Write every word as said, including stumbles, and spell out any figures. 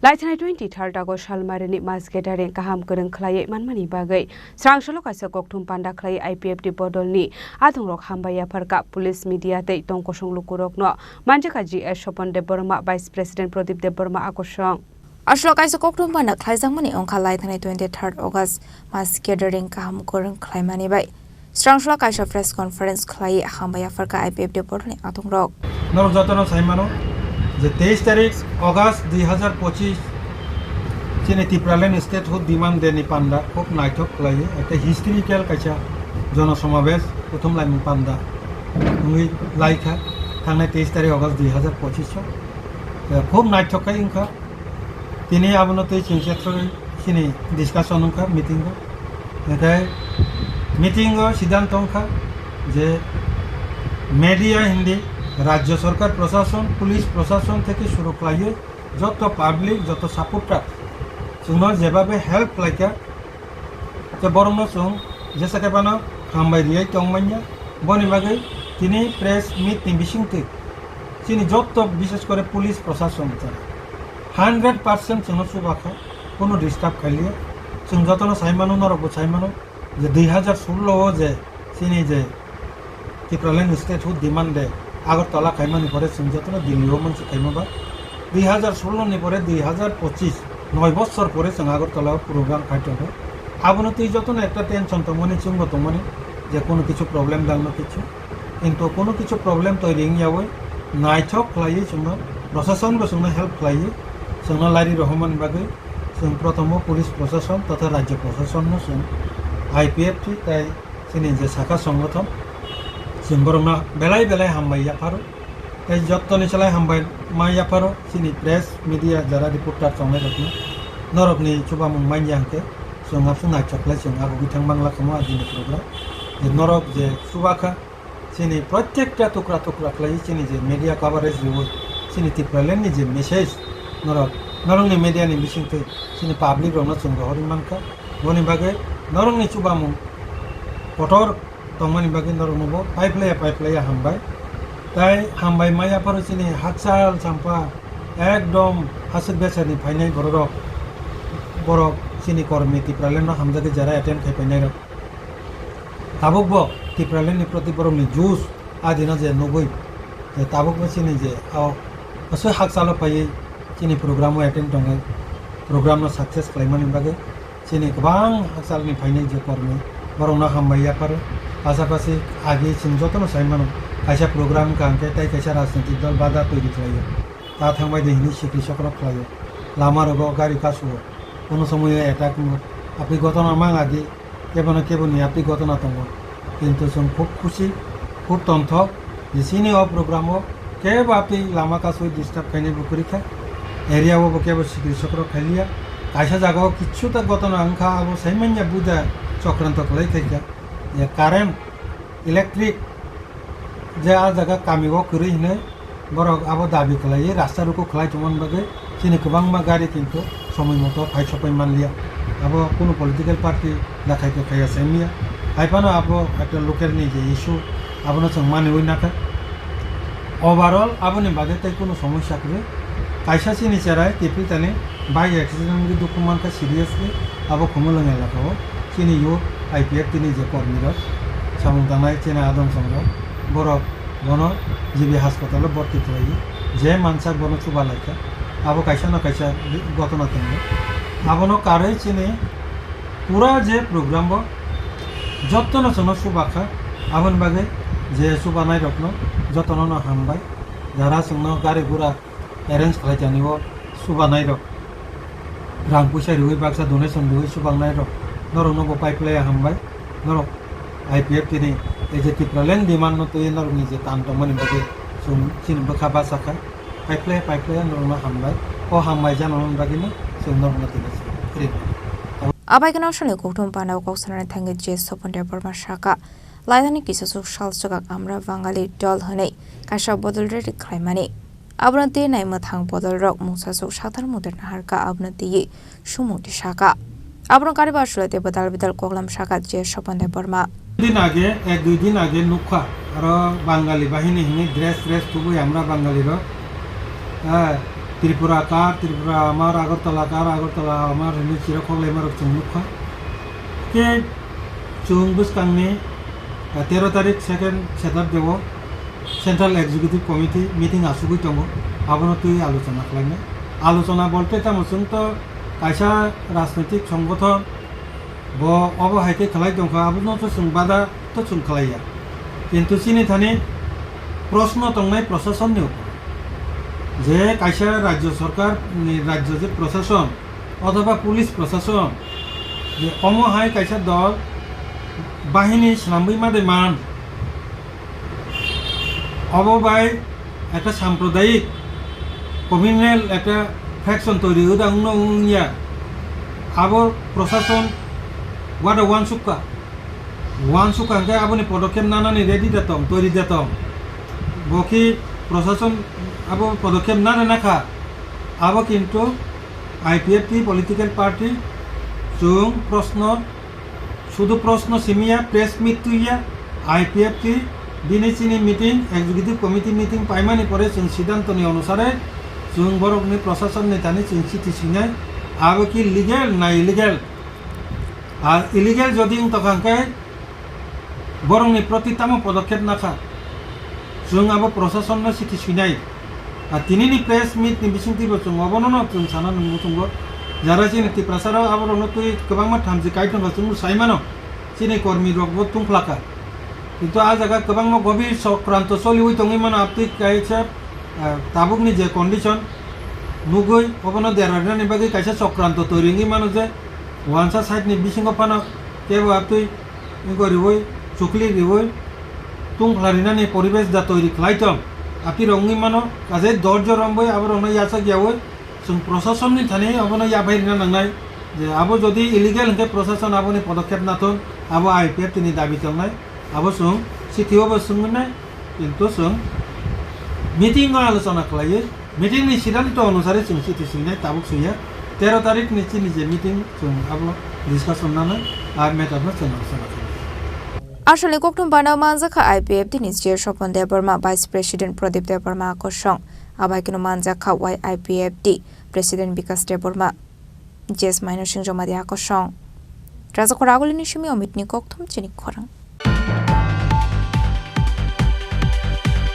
Laithanai twenty-third August salmarini mass gathering kaham kwrwng khlaiwi manmani bagwi srangsalno kaisa kokthum panda khlaiwi I P F T bodolni adongrok hambai yapharkha. Police, media tei tongkosong lukurokno manjakha G S Sopon Debbarma, Vice President Pradip Debbarma, akosong. Aswk kaisa kokthum panda khlaijakmani wngkha laithanai twenty-third August mass gathering kaham kwrwng khlaimani bai srangsalno kaisa press conference khlaiwi hambai yapharkha I P F T bodolni adongrok. Norok jotono sai mano je teis tarik August dui hazar pochis chini Tipraland Statehood Demand Day ni panda khub naithok khlaiwi ekta historical kaisa jonosamabesh kuthum laimung panda wngwi laikha thangnai teis tarik August dui hazar pochis o. Eh, khub naithok khai wngkha. Tini abono twi chwng chethrwi chini discussion wngkha meeting o. Hwnkhe meeting o siddhanto wngkha je media hindi rajya sarkar, prashason, police prashason theke shuru khlaiwi joto public, joto supporter chwngno jebabe help khlaikha, je borokno chwng jesa khe phano hambai riyai tongmanya. Boni bagwi tini press meet ni bisingtwi chini joto, bishes kore police prashason chara hundred percent chwngno chubakha, kono disturb khailiya. Chwng jotono sai mano, norokbo sai mano je dui hazar sullo o je chini je Tipraland Statehood Demand Day Agartala khaimani pore chwng jotono Delhi o mansi khaima ba. Dui hazar sullo ni pore dui hazar pochis, noi bochor pore chwng Agartala o program khai tongo. Abono twi jotono ekta tension tongmani, chwngbo tongmani je kono kichu problem dangno kichu. Kintu kono kichu problem toiri wngyawi naithok khlaiwi chwngno, prashason bo chwngno help khlaiwi chwngno lairi rohormani bagwi chwng prothomo police prashason totha rajya prashason no chwng I P F T tei chini je sakha songothon, chwng borokno belai belai hambai yapharo. Tei jottoni slai hambai ma yapharo chini press, media, jara reporter tongnai rokno. Norokni chubamung manya hwnkhe chwng abswk naithok khlai chwng agugwi thang mang lakha mo ajini program. Je norok je chubakha, chini protekta tukra tukra khlaiwi chini je media coverage riwi chini Tipraland ni je message norok, norokni media ni bisingtwi chini public rokno chwng rohorwi mankha. Boni bagwi norokni chubamung kotor tongmani bagwi norokno bo paiphlaiya paiphlaiya hambai. Tai hambai maya pharo chini hakchal champa ekdom hasuk besani phainai bororok, borok chini kormi Tipraland no hamjagwi jara attend khai painai rok. Tabuk bo Tipraland ni proti borok ni juice adino je nugwi je tabuk bo chini je o aswk hakchalo phaiwi chini program o attend tongnai, program no success khlaimani bagwi chini kwbang hakchalni phainai je kormi, borokno hambai yapharo. Pasapasi agi chwng jotono sai mano, kaisa program wngkha hwnkhe tei kaisa rajnitik dol bada toiri khlaio, ta thangbai de hinwi sikri sokrok khlaio, lama rogo gari kasuo, kono somoyo attack wngo, aphi gotona mang agi. Kebono keboni yapri gotona tongo. Kintu chwng khub khusi, khub tonthok je chini o program o kebo apri lama kasui disturb khainai bo kwrwi kha. Area o bo kebo sikri sokrok khailiya. Kaisa jaga o kichu ta gotona wngkha, abo sai manya buja chokranto khlai khaikha. Je current, electric je a jaga kami o kwrwi hinwi borok abo dabi khlaiwi rasta ruku khlai tongmani bagwi chini kwbangma gari kintu somoi moto phai sopai manliya. Abo kunu political party da khai khe khaiya saimya. Hai phano abo ekta local ni je issue, abono chwng maniwi nakha. Overall aboni bagwi tei kunu somosya kwrwi. Kaisa chini cherai Tipitani bike accident wngwi dukhu mankha seriously, abo Khumulwng elaka o chini youth I P F T ni je kormi rok samung tangnai chini adong songrok, borok bono G B hospital o borti khlaiwi je mansak bono chuba laikha, abo kaisa na kaisa gotona tongo. Abono karwi chini pura je program bo jottono chwngno chuba kha, aboni bagwi je chubanai rokno jottono no hambai, jara chwngno gari gura arrange khlai jani o chubanai rok, rang puisa riwi baksa donation riwi chubangnai rok, norokno bo pai phlaiya hambai. Norok I P F T ni ei je Tipraland demand no twiwi norokni je tan tongmani bagwi chwng chini bwkha bachakha, pai phlaiya pai phlaiya norokno hambai. O hambai janani bagwino chwng norokno tini kwrwi mano. Abai kheno aswkni kokthum panao kok sanani thangwi je Sopon Debbarma saka, lainani kisasuk sal swkang amra Bangali dol hwnwi kaisa bodol rally khlaimani. Abono twi nai mwthang bodolrok mungsasuk satar mutar naharkha, abono twiwi sumung twi saka. Abono kariba aswlai tei bwdal bwdal koklam saka je Sopon Debbarma. Din age, ek dui din age nukha, aro Bangali bahini hwnwi dress dress tubui amra Bangali rok. Ah, Tripura kar, Tripura amar, Agartala kar, Agartala amar hinwi chira khoklaima rok chwng nukha. Khe chwng bwskangni, eh, tero tarik second Saturday o Central Executive Committee meeting asugwi tongo, abono twi alochona khlainai. Alochona bolte tamo chwng to kaisa rajnitik songothon bo obo hai khe khlai tongkha, abono to chwng bada to chwng khlaiya. Kintu chini thani proshno tongnai proshasonni upor. Je kaisa rajyo sorkar ni rajyo je proshashon othoba police proshashon je omo hai kaisa dol bahini swnamwi ma de man, obo bai ekta sampradayik communal ekta faction toiri wngda wngno wngya. Abo proshashon wada wansukha. Wansukha hwnkhe aboni podokkhep nanani ready da tong, toiri da tong. Bo khe proshashon abo podokkhep nana nakha. Abo kintu I P F T political party chwng proshno, sudu proshno simiya, press meet tuiya, I P F T bini chini meeting, executive committee meeting paimani pore chwng siddhantoni onusare chwng borokni proshashonni thani chwng chithi swinai, abo khe legal na illegal. Ar illegal jodi wng tongkha hwnkhe borokni proti tamo podokkhep nakha, chwng abo proshasonno chithi swinai. Ar tinini press meet ni bisingtwibo chwng obono no chwng sana nung muchungo. Jara chini Tiprasa rok aborokno twi kwbangma thamchi kai tongkha chwng sai mano, chini kormi rokbo tungphlakha. Kintu a jaga kwbangma gobir chokranto choliwi tongwi mano, abtwi kaisa, ah, tabukni je condition nugwi obono derarinani bagwi kaisa chokranto toiri wngwi mano je wansa side ni bisingo phano kebo abtwi wngwi riwi chukli riwi tungphla rinani poribesh da toiri khlai tong. Abtwi rok wngwi mano kaisa dorjo romwi aborokno yachak yawi chwng proshasonni thani obono yaphai rina nangnai je abo jodi illegal hwnkhe proshashan aboni podokkhep nathung, abo I P F T ni dabi tongnai. Abo chwng chithi o bo swngwi nai, kintu chwng meeting o alochona khlaiwi, meeting ni siddhanto onusare chwng chithi swinai, tabuk swiya. Tero tarik ni chini je meeting, chwng abo discussion nanai, a matter no chwng alochona khlaiwi. Asalni kokthum bana manjakha I P F T ni chair Sopon Debbarma, Vice President Pradip Debbarma kosong, abai keno manjakha Y I P F T President Bikas Debbarma, J S Maino Singh Jomadia kosong. Rajakhor Agulini simi Omitni kokthum chini khorang.